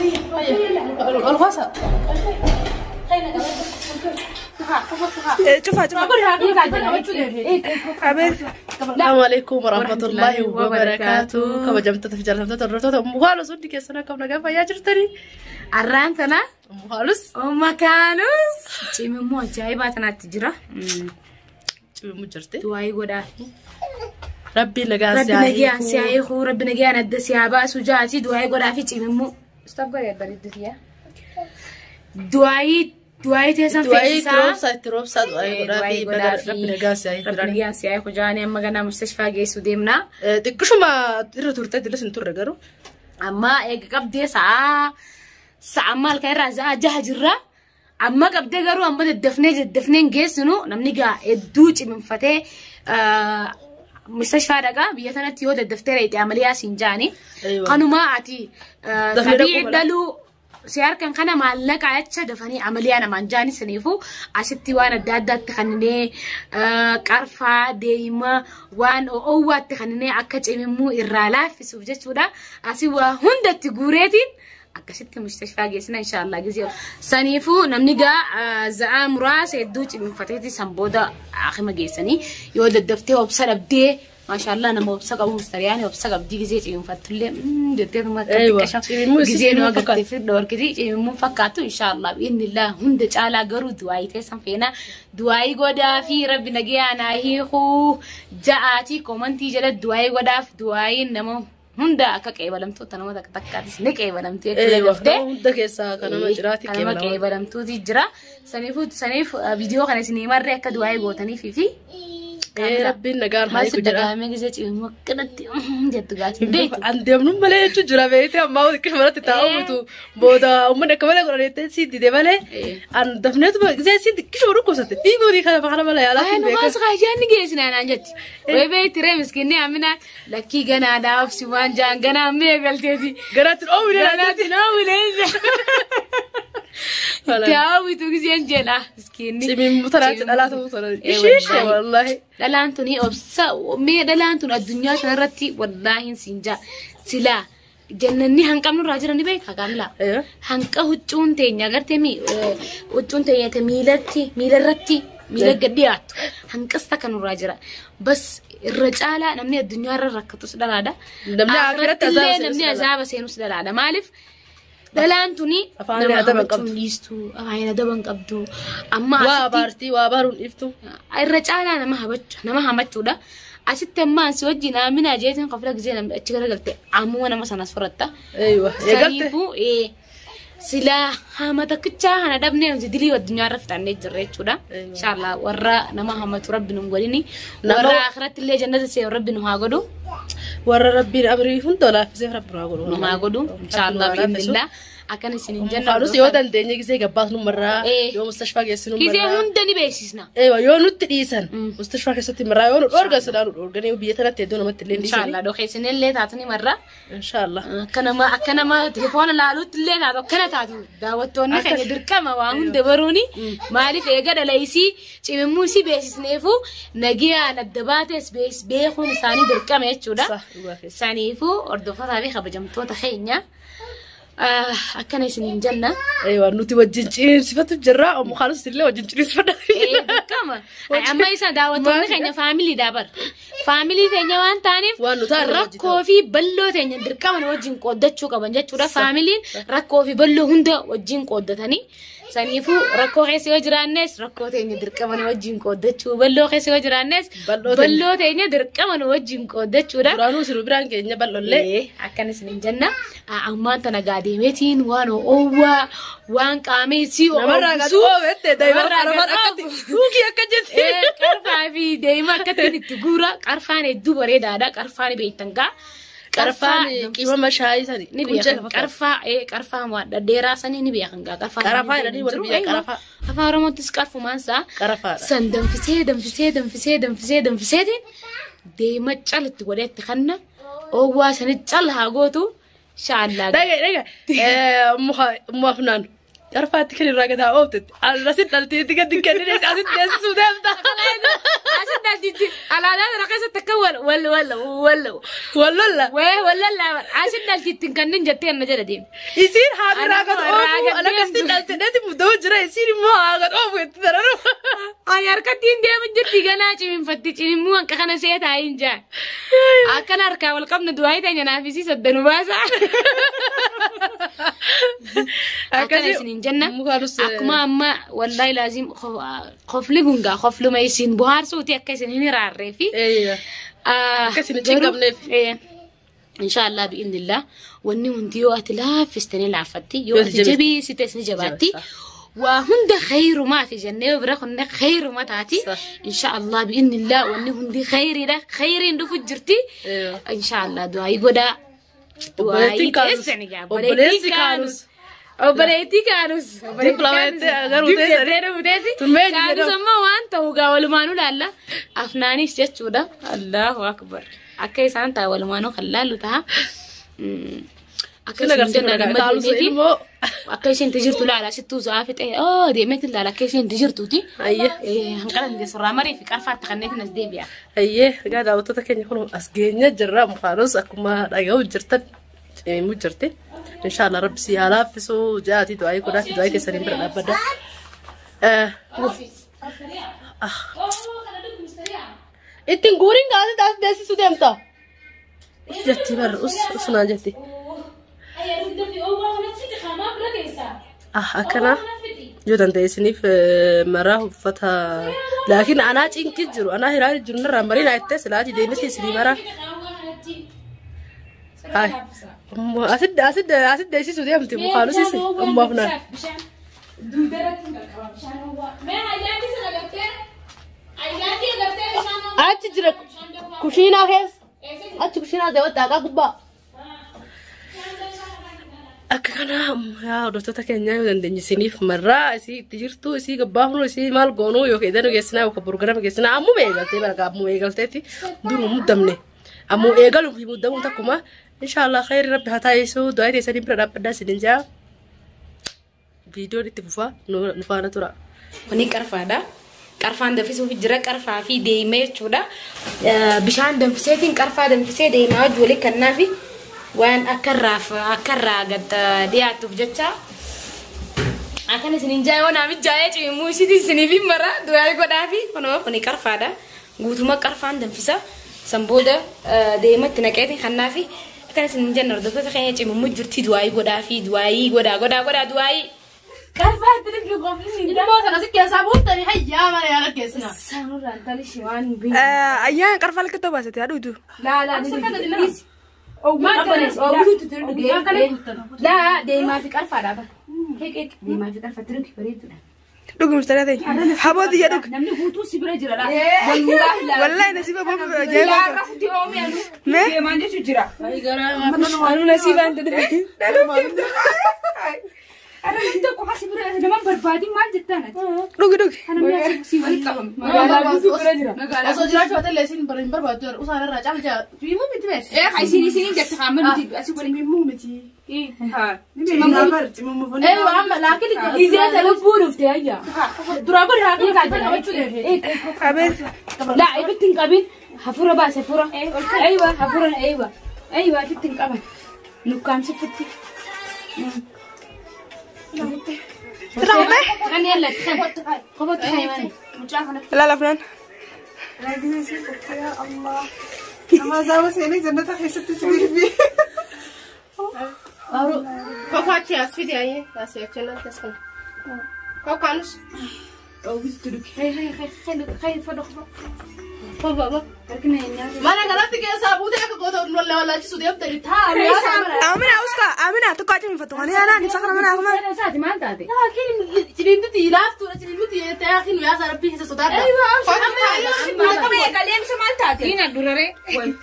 Ol kaasaa. Cufaa cufaa. Abeet. Assalamu alaikum warahmatullahi wabarakatuh. Kabajamtoota fi jaallatamtoota hordoftoota Ummu Haalus hundi keessan akkam nagaa fayyaa jirtanii? Arraan tana Ummu Haalus Makaanus cimimmoo ajaa'ibaa tanaatti jira. cimimmu jirti. Du'aayii godhaafi. Rabbiin nagaa Rabbi si haa nagayaan si haa hiiku. hiiku, rabbi nagayaan adda si haa baasu jaati du'aayii godhaafi cimimmoo. Stop godhee bareeddu yaa. Du'aayii du'aayii teessan Du'aayii itti feesisaa. roobsaa itti roobsaa du'aayii godhaafi baga rabbi nagaa si haa hiiku. Rabbi nagayaan si haa hiiku jaanii amma ganaa mustashfaa geessu deemna. Xiqqishuma irra turte dilas hin turre garuu. Amma eega qabdee sa'a sa'a maal kan irraa sa'a jaha jirra. Amma qabdee garuu amma daddafnee daddafnee hin geessinu namni gaa hedduu cimimfatee mustashfaa dhaqaa biyya sanatti yoo daddaftee reete amaliyaa siin jaani. Aywa. Kanuma ati Dafnee dhaquu tabii mala. dhaluu si harkan kana maallaqa jecha dafanii amaliyaa namaan jaani saniifu asitti waan adda addaatti kanneen qarfaa deema waan oowwaatti kanneen akka cimimmuu irraa laaffisuuf jechuudha. Asii waa hundatti guureetiin akkasitti mustashfaa geessina inshaallah gizee. Saniifuu namni gaa za'aa muraasa hedduu cimimfateeti san booda akima geessanii yoo daddaftee obsa dhabdee maashaallah nama obsa qabu mustariyaan obsa qabdii gizee cimimfattullee jetteetuma akka Eewa, xiqqasha cimimmuu isii gizee nu cimimmuu fakkaata. agartee fi dhorkiti cimimmuun fakkaattu inshaallah bi'innillah hunda caalaa garuu du'aayii teessan feena du'aayii godhaa fi rabbi nagayaan haa hiikuu ja'aatii koomantii jala du'aayii godhaaf du'aayiin nama hunda akka qeebalamtoota nama takka takkaatis ni qeebalamti jechuudha Eewa, daftee. nama hunda keessaa kan nama jiraati Kan nama qeebalama. qeebalamtuuti jira. Saniifuu saniif viidiyoo kana isinii marree akka du'aayii gootaniif fi Rabbiin nagaan haa maal hiiku si jedha. dagaamee gisee cimimmoo akkanatti jettu gaatiin beektu. An deemnu malee jechuun jira beekte ammaa xiqqishuma irratti taa'u mutu booda uummanni akka malee godhan jettee sii dide malee an dafneetuma gisee sii xiqqishuma dhukkubsatte fiiguuni kana kana mala yaalaa Ay, hin nu beekan. maas kaayyaa geessina naan jetti. Way beekti ree miskinni amina lakkii ganaadhaa obsi waan jaan ganaa mee galteeti. Garaatti dhoowwine Ganaatti dhoowwine. Itti hawwitu giseen jedha miskinni. Cimimmu tanaatti dhalaa ta'uu sana. Ishiishe wallaahi. Dhalaan tuni obsa mee dhalaan tun addunyaa kanarratti wallaahi siin jaa silaa jannanni hanqamnu irraa jiran ni beektaa kaamilaa. Hanqa huccuun teenya agartee mi huccuun teenya ta miilatti miilarratti miila gad dhiyaattu hanqas takka nurraa jira. Bas irra caalaa namni addunyaa irra rakkatus dhalaadha. Namni akhiratti Akhirattillee azaaba seenus namni dhalaadha. azaaba seenus dhalaadha. Maaliif dhalaan tuni Afaan nama adaba hin hamachuu qabdu. hin dhiistu afaan adaba hin qabdu. Amma Waa asitti abaartii waa abaaruun dhiiftu. irra caalaa nama habachu nama hamachuudha. Asitti ammaa si wajjin aaminaa jeetiin qofla gisee namni achi garagalte ammuma nama sanas fudhatta. Eewa eegalte. Saniifuu silaa hama takkichaa kana dhabnee nuti dilii addunyaa irra fixannee jirra jechuudha. Inshaallah warra nama hamatu rabbi nu hin godhini. Warra akhiratti illee jannata seenu rabbi nu haa godhu. Warra rabbiin amrii hunda laaffiseef rabbi nu haa godhu. Nu haa godhu. Inshaallah bi'idhnillah. Akkan isin hin jenna. Kaanus yoo dandeenye gisee gabbaas nu marraa Eh. yoo mustashfaa geessinu Gisee marraa. hunda ni beeksisna. Eewa yoo nutti dhiisan mustashfaa keessatti marraa yoo nu dhoorgan silaa nu dhoorganii biyya tanatti iddoo namatti illee hin dhiisanii. Inshaallah dhokeessinillee taatu ni marra. Inshaallah. Akka nama akka nama telefoona laaluutti illee taatu akkana taatu daawwattoonni keenya dirqama waa hunda baruuni maaliif eega dhala isii cimimmuu isii beeksisneefu nagiyaan adda baates beekuun isaanii dirqama jechuudha. Sah, dhugaa keessa. Saniifuu hordoftotaa fi kabajamtoota keenya akkana isiniin jenna. Eewa nuti wajjin ciniinsifatu jirra. Ummu Kaanus illee wajjin ciniinsifadha. Dirqama. Amma isa daawwattoonni keenya faamiliidha bar. Faamilii teenya waan ta'aniif Waan nu taane wajjin rakkoo fi bal'oo teenya dirqama nu wajjin qooddachuu qaban jechuudha. Faamiliin rakkoo fi bal'oo hunda wajjin qooddatanii saniifuu rakkoo keessa yoo jiraannes rakkoo teenya dirqama nu wajjin qooddachuu bal'oo keessa yoo jiraannes Bal'oo teenya. bal'oo teenya dirqama nu wajjin qooddachuudha. Duraanuu isin biraan keenya bal'ollee. Akkan isinin jenna ammaan tana gaa deemeetiin waan oowwaa waan qaamee si Namarraa gad oofette daa'ima qarafaan akkatti ruukii akka jetti. Qarfaa fi deema akkattiin itti guura qarfaan hedduu bareedaadha qarfaan beektan gaa. Qarfaan qimama shaayii sani. Ni beekan qarfaa qarfaa waan dhadheeraa sanii ni beekan gaa qarfaa. Qarafaa jedhanii warri biyya qarafaa. Afaan Oromoottis qarfumaan isaa. Qarafaadha. San danfisee danfisee danfisee danfisee danfiseetiin deema cal itti godhee itti kanna oowwaa sanii cal haa gootu shaallaa. Dhaga dhaga muka afnaan Qarfaatti kan irraa gadaa ooftetti. Asitti dhaltiitti gadi kennine asitti deessisuu deemta. Asitti dhaltiitti alaadaa sana keessatti akka wal wal wal wal Wallolla. Wee wallolla asitti dhaltiitti hin kennin jettee anna jedha deemi. Isiin haadha irraa gad oofu ala akkasitti dhaltiitti muddamuu jira isiin immoo haa gad oofu itti dararu. Ay harkatti hin deemu jirti ganaa cimimfatti cimimmuu hanqa kana see taa'iin jaa. Akkana harkaa wal qabna du'aa teenya naaf isii saddanu baasa. Akkana isiniin jenna. Akkuma amma wallaahi laazim qofli gungaa qofluma isin bohaarsuuti akka isin hin hiraarree fi. Akka isin hin cinqabneef. Inshaallah bi'inillah wanni hundi yoo ati laaffistanii laaffatti yoo ati jabeessites ni jabaatti. Waa hunda khayrumaa fi jennee bira kunne khayruma taati. Inshaallah bi'inillah wanni hundi khayriidha. Khayriin dhufu jirti. Inshaallah du'aa godhaa. Obboleettiin kaanus. Obboleessi kaanus. Obboleettii kaanus. Dippiloomaatti garuu teessi. Kaanus ammoo waan ta'u gaa walumaanuu laalla. Afnaanis jechuudha. Allahu akbar. Akka isaan ta'a walumaanuu kan laallu ta'a. Akka isin akka isheen jirtu laala sittuu za'aa fixee oo deemeetti laala akka isheen jirtuuti. Hanqala sirraa marii fi qarfaatti kanneetiin as deebi'a. Ayyee egaa daawwattoota keenya kun as geenya jirra mukaanus akkuma dhaga'u jirtan cimimuu jirti. Inshaallah rabbi si haa laaffisu jaatii du'aa godhaa fi du'aa keessaniin bira dhaabbadha. Ittiin guuriin gaazexaa as deessisuu deemta. Us jetti barra us us naan jetti. Akkana yoo dandeessiniif maraa uffata laakiin anaa cinqi jiru anaa hiraa jiru narraa marii naa ittee silaatii deemiti isinii maraa. Asid asid asid deessisuu deemti mukaanus isi ammaaf naan. Achi jira kushiinaa keessa achi kushiinaa deematti haqaa gubbaa. Akka kana yaa hordoftoota keenyaa yoo dandeenye isiniif marraa isii itti jirtu isii gabbaafnu isii maal goonuu yookiin idan geessinaa yookaan burgara geessinaa ammuma eegaltee bara ammuma eegalteetti duruu muddamne ammuma eegaluu fi muddamuun takkuma inshaallah khayri rabbi haa taasisu du'aa teessanii bira dhaabbadhaa isinin jaa viidiyoon itti fufaa nu faana tura. Kuni qarfaadha. Qarfaan danfisuuf jira qarfaa fi deemee jechuudha. Bishaan danfiseetiin qarfaa danfisee deemaa wajji walii kennaafi. Waan akkarraa gad dhiyaatuuf jecha akkana isiniin jaayoo naaf jaayee cimimuu isiitiin isiniif hin mara du'aa godhaafi kunoo kuni qarfaadha guutuma qarfaan danfisa san booda deematti naqeetiin kannaafi akkana isiniin jenna hordoftoota keenya cimimuu jirti du'aa godhaafi du'aa godhaa godhaa godhaa du'aa. Qarfaa itti qofni Ilmoo sana si keessaa buuftanii hayyaa mana yaala keessina. Saanurraan tali waan Ayyaan qarfaa liqii baasate haadhuutu. Laa laa ni Laa deemaa fi qarfaadha bara. Deemaa fi qarfa tiruki bareedduudha. Dhugi mustariyaa ta'e. Haboo xiyya dhugi. Namni guutuu si bira jira laa. Wallaahi nasiiba boobu ajaa'iba. Mee? Deemaan jechuun jira. Anu nasiibaan dhugi. Namni tokko si bira nama barbaadin maal jettaan ati? Dhugi dhugi. Namni asii si walitti qabame. Magaalaa guutuu bira jira. Osoo jiraachuu baate illee isin hin barbaaddu usaan irraa caala jaa himuu miti bees. Isin isin jette qaama nuti asii waliin himuu miti. Eeyyuu amma laakiin Izee lubbuu dhufte ayyaa. Duraa bari haa qabachuu deemte. Qabees. Laa ibitti hin qabin. Hafuura baase hafuura. Eeywa hafuura eeywa. Eeywa ibitti hin qaban. Nukkaamsi fitti. Raawwatee? Kan yallatti kan. Kophaatti kan himani. Ilaala fulaan. Nama zaawa seenee jannata keessatti jirbi. Kofachi as fidi ayyee asii achi natti as kana. Kokaanus. Hay hay hay hay hay fadho. Kofa. Harkina hin nyaatu. Mana kanatti keessaa buutee akka goota wal wallaalchisuu deemtanii taa'aa. Amina uska amina tokko achi minfatu kan yaana ni sakra mana akuma. Isaati maal taate? Laakiin ciniintuti laaftuudha ciniintuti ta'ee nu yaasa rabbii keessa sodaadha. Diina duraree.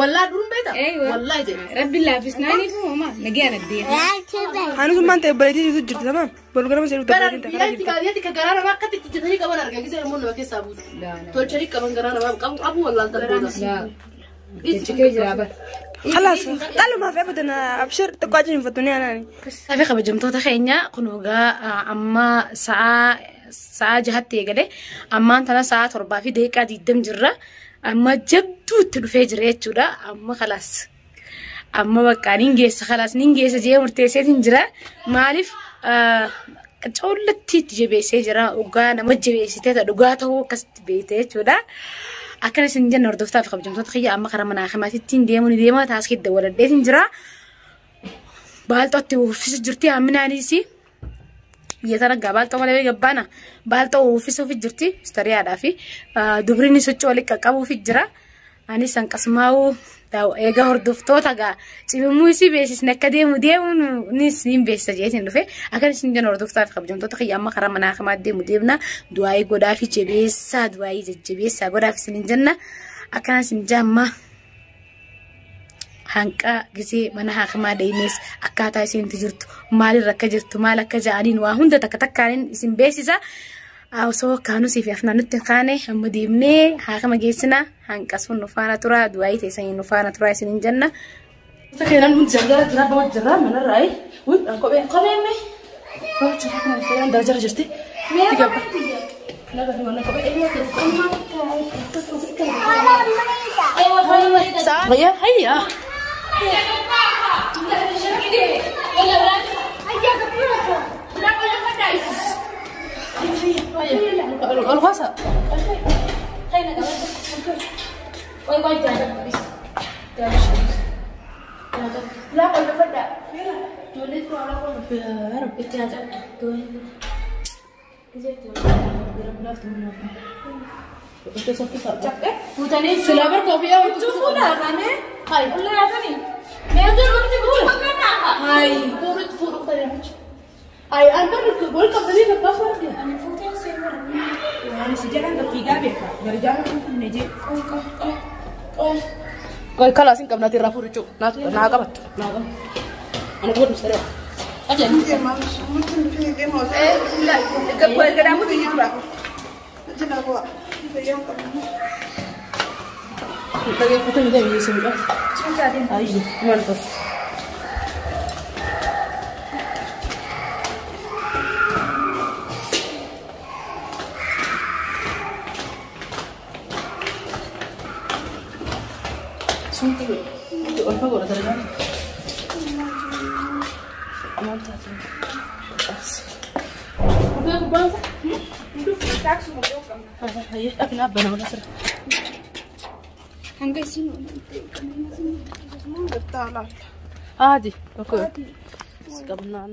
Wallaa duruun beektaa? Wallaa jedhe. Rabbi laaffisnaaniif uumamaa nagaan addeera. Anu summaan ta'e obboleettii jirtu jirti tamam. Bolgara masee dhufte Bara obboleettiin biyya takka itti jirti. baadiyyaatti kan garaa namaa akkatti itti jetanii qaban argaa gisee immoo nama keessaa buutu. Tolchanii qaban garaa namaa qabu qabu wallaan darboota. Jechitee jira bara. خلاص قالوا ما في ابدا ابشر تقعد عجل انا. Safi kabajamtoota keenya kun egaa amma sa'a 6tti eegale ammaan tana sa'a 7:20 jirra. Amma jabduutti dhufee jira jechuudha. Amma khalaas. Amma bakka nin geessa khalaas nin geessa jee murteesseetiin jira. Maaliif coollatti itti jabeessee jira. Dhugaa nama jabeessitee dhugaa ta'uu akkasitti beekte jechuudha. Akkana isin jenna hordoftaa fi kabajamtoota kiyya amma karaa mana hakimaatittiin deemuu ni deema taaskii dabaladheetiin jira. Baalxootti uffisa jirti Aminaanis biyya tana gaa baalxoo malee gabbaana baalxoo uffisuuf jirti mustariyaadhaa fi dubriin socho'u walitti qaqqabuuf jira. Anis hanqasmaa'uu egaa hordoftoota gaa cimimuu isii beeksisne akka deemu deemuunis niin beeksisa jeetiin dhufe. Akkana isin jenna hordoftaa fi kabajamtoota kiyya amma karaa mana hakimaa deemu deemna du'aayii godhaa fi jabeessaa du'aayii jajjabeessaa godhaaf isin jenna. Akkana isin jaamma hanqa gisee mana hakimaa deemes akkaataa isheen itti jirtu maalirra akka jirtu maal akka ja'aniin waa hunda takka takkaaniin isin beeksisa. Osoo kaanusii fi afnaan nutti hin kaane amma deemnee haakima geessina hanqasuun nu faana tura du'aayii teessanii nu faana tura isin jenna. Keenan hundi jala jira bawa jira manarraa wuy kophee Kopheen mee? Bawa jira kana fayyaan dara jirti. Itti gabba. هيا هيا الغصة. Qoy kalaas hin qabnaati irraa fuudhu jechuudha. Naatu naa qabattu. Naa qabattu. Ana qabadhu saree. Dhaggeeffatanii deebi'ee isin qabu. Ayyi maal ta'u. Ol fagoo dha Maal taate? Hayyee abbana wala sirra. Hanga isin Aadi. Bakka. Qabnaan.